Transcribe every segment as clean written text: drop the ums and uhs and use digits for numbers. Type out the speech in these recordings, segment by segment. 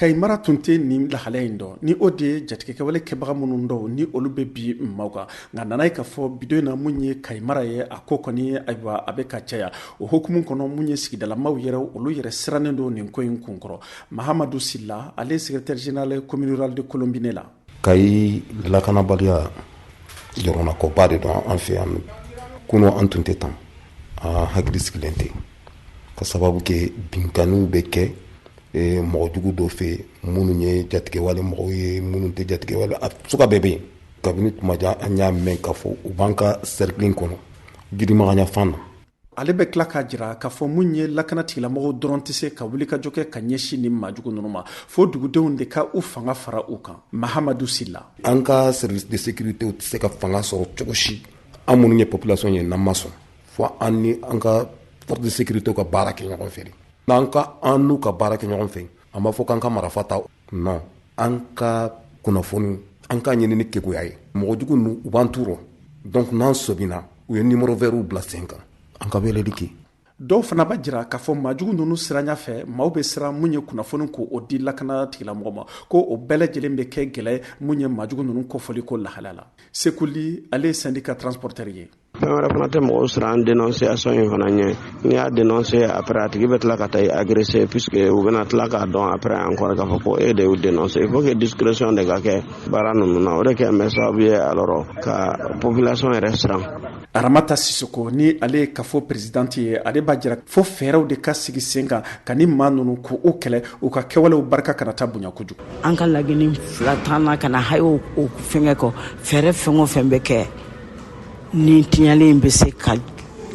Kayi mara tun tɛ nin lahalaya in dɔn, ni o de ye jatigɛkɛwale kɛbaga minnu dɔw ni olu bɛ bin maaw kan. Nka nana ye k'a fɔ bi don in na, mun ye Kayi mara ye, a ko kɔni, ayiwa, a bɛ ka caya. O hukumu kɔnɔ, mun ye sigidalamaw yɛrɛ, olu yɛrɛ sirannen don nin ko in kunkɔrɔ. Mahamadu Sila, ale ye secrétaire général commune rurale de Colombine la. Kayi lakanabaliya jɔrɔnakɔba de don an fɛ yan. Kunun an tun tɛ tan, an hakili sigilen tɛ, ka sababu kɛ binkanniw bɛ kɛ mɔgɔ jugu dɔ fɛ, minnu ye jatigɛwale mɔgɔw ye, minnu tɛ jatigɛwale, a sugu bɛɛ bɛ yen. Kabini tuma jan an y'a mɛn k'a fɔ u b'an ka cercle kɔnɔ Jirimaganya fan na. Ale bɛ tila k'a jira k'a fɔ mun ye lakana tigilamɔgɔw dɔrɔn tɛ se ka wulikajɔ kɛ ka ɲɛsin nin maajugu ninnu ma, fo dugudenw de ka u fanga fara u kan. Mahamadu Sila. An ka service de sécurité tɛ se ka fanga sɔrɔ cogo si, an minnu ye population ye, n'an ma sɔn fo an ni an ka force de sécurité ka baara kɛ ɲɔgɔn fɛ. N'an ka an n'u ka baara kɛ ɲɔgɔn fɛ, an b'a fɔ k'an ka marifa ta? Non, an ka kunnafoni, an k'a ɲini ni keguya ye. Mɔgɔjugu ninnu, u b'an tɔɔrɔ. Donc n'an sɔmina, u ye numéro vert bila sen kan, an ka weleli kɛ. Dɔw fana b'a jira k'a fɔ maajugu ninnu siranya fɛ, maaw bɛ siran mun ye kunnafoni ko o di lakana tigilamɔgɔ ma, ko o bɛɛ lajɛlen bɛ kɛ gɛlɛya mun ye maajugu ninnu kofɔli ko lahala la. Sekuli, ale ye syndicat transporteur ye. Fɛn wɛrɛ fana tɛ mɔgɔw siran dénonciation in fana ɲɛ. N'i y'a dénoncer, après a tigi bɛ tila ka taa i agresser, puisque u bɛna tila k'a dɔn après encore k'a fɔ ko e de y'u dénoncer. Il faut que discrétion de ka kɛ baara ninnu na. O de kɛ bɛ sababu ye alors ka population yɛrɛ siran. Aramata Sisoko, ni ale ye kafo présidente ye, ale b'a jira fo fɛɛrɛw de ka sigi sen kan ka ni maa ninnu ko o kɛlɛ, u ka kɛwalew barika kana taa bonya kojugu. An ka laɲini fila tan na ka na hayi o fɛngɛ kɔ, fɛɛrɛ fɛn o fɛn bɛ kɛ ni tiɲɛli in bɛ se ka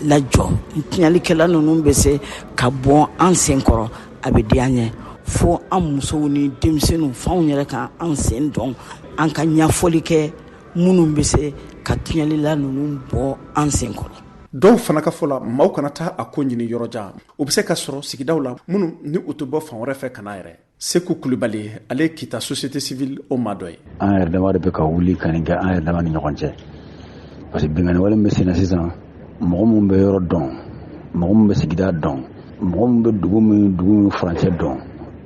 lajɔ, ni tiɲɛlikɛla ninnu bɛ se ka bɔ an sen kɔrɔ, a bɛ diya an ye. Fo an musow ni denmisɛnninw, f'anw yɛrɛ ka an sen dɔn, an ka ɲɛfɔli kɛ minnu bɛ se ka tiɲɛlila ninnu bɔ an sen kɔrɔ. Dɔw fana ka fɔ la, maaw kana taa a ko ɲini yɔrɔ jan, u bɛ se ka sɔrɔ sigidaw la, minnu ni u tɛ bɔ fan wɛrɛ fɛ ka na yɛrɛ. Seku Kulubali, ale ye Kita société civile o maa dɔ ye. An yɛrɛ dama de bɛ ka wuli ka nin kɛ an yɛrɛ dama ni ɲɔgɔn cɛ, parce que binkanni wale min bɛ sen na sisan, mɔgɔ minnu bɛ yɔrɔ dɔn, mɔgɔ minnu bɛ sigida dɔn, mɔgɔ minnu bɛ dugu min furancɛ dɔn,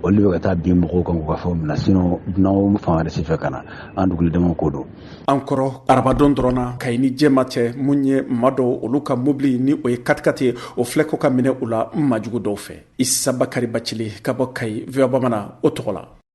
olu bɛ ka taa bin mɔgɔw kan k'u ka fɛnw minɛ. Sinon dunanw fan wɛrɛ si fɛ ka na, an dugudama ko don. An kɔrɔ arabadon dɔrɔn na, Kayi ni Jɛma cɛ, mun ye maa dɔw, olu ka mobili ni o ye katikati ye, o filɛ ko ka minɛ u la majugu dɔw fɛ. Isa Bakari Bacili ka bɔ Kayi, VOA Bamanan o tɔgɔ la.